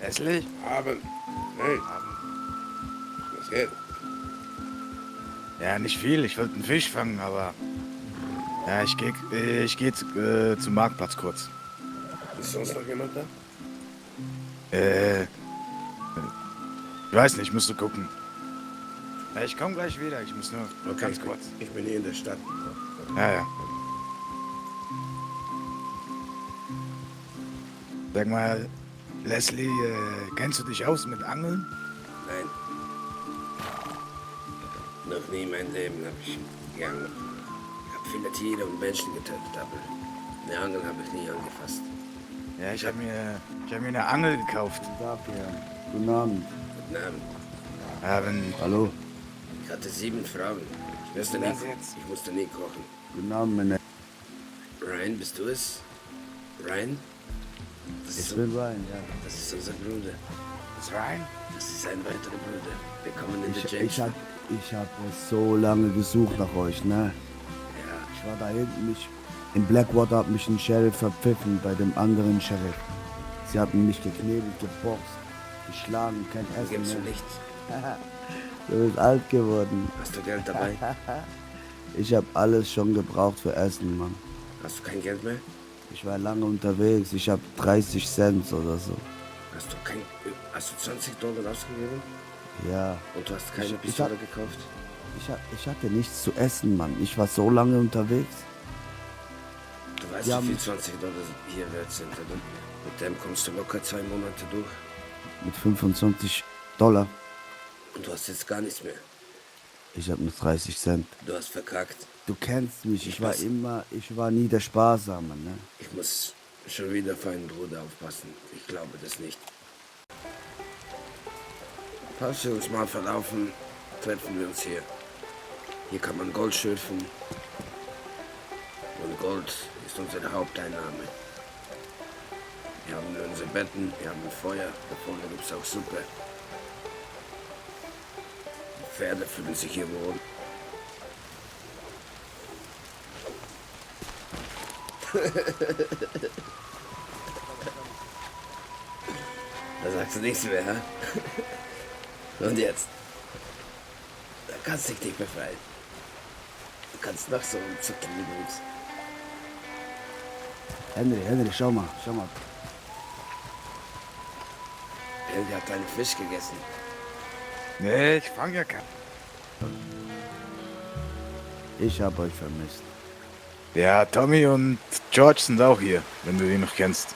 Leslie? Abend. Hey. Was geht? Ja, nicht viel. Ich wollte einen Fisch fangen, aber... Ja, ich geh zum Marktplatz kurz. Ist sonst noch jemand da? Ich weiß nicht, musst du gucken. Ja, ich komme gleich wieder, ich muss nur ganz kurz. Ich bin hier in der Stadt. Ja. Sag mal, Leslie, kennst du dich aus mit Angeln? Nein. Noch nie in meinem Leben habe ich geangelt. Ich habe viele Tiere und Menschen getötet, aber eine Angel habe ich nie angefasst. Ja, ich hab mir eine Angel gekauft. Guten Abend. Guten Abend. Ja, Hallo. Ich hatte 7 Frauen. Ich musste nie kochen. Guten Abend, meine. Ryan, bist du es? Ryan? Ich bin Ryan, ja. Das ist unser Bruder. Ist rein? Das ist ein weiterer Bruder. Willkommen in der Ich James. hab so lange gesucht nach euch, ne? Ja, Ich war da hinten, in Blackwater hat mich ein Sheriff verpfiffen bei dem anderen Sheriff. Sie hatten mich geknebelt, geboxt, geschlagen, kein Essen gibst du mehr. nichts. Du bist alt geworden. Hast du Geld dabei? Ich hab alles schon gebraucht für Essen, Mann. Hast du kein Geld mehr? Ich war lange unterwegs, ich hab 30 Cent oder so. Hast du $20 ausgegeben? Ja. Und du hast keine Ich Pistole gekauft? Ich hatte nichts zu essen, Mann. Ich war so lange unterwegs. Du weißt, Ja, wie viel $20 hier wert sind, oder? Mit dem kommst du locker 2 Monate durch. Mit 25 Dollar. Und du hast jetzt gar nichts mehr. Ich hab nur 30 Cent. Du hast verkackt. Du kennst mich, ich war weiß. nie der Sparsame, ne? Ich muss schon wieder auf einen Bruder aufpassen. Ich glaube das nicht. Falls wir uns mal verlaufen, treffen wir uns hier. Hier kann man Gold schürfen. Und Gold ist unsere Haupteinnahme. Wir haben unsere Betten, wir haben Feuer, da vorne gibt es auch Suppe. Die Pferde fühlen sich hier wohl. Da sagst du nichts mehr, hä? Und jetzt? Da kannst du dich nicht befreien. Du kannst noch so zucken, wie du willst. Henry, schau mal. Helge hat deinen Fisch gegessen. Nee, ich fang ja keinen. Ich hab euch vermisst. Ja, Tommy und George sind auch hier, wenn du die noch kennst.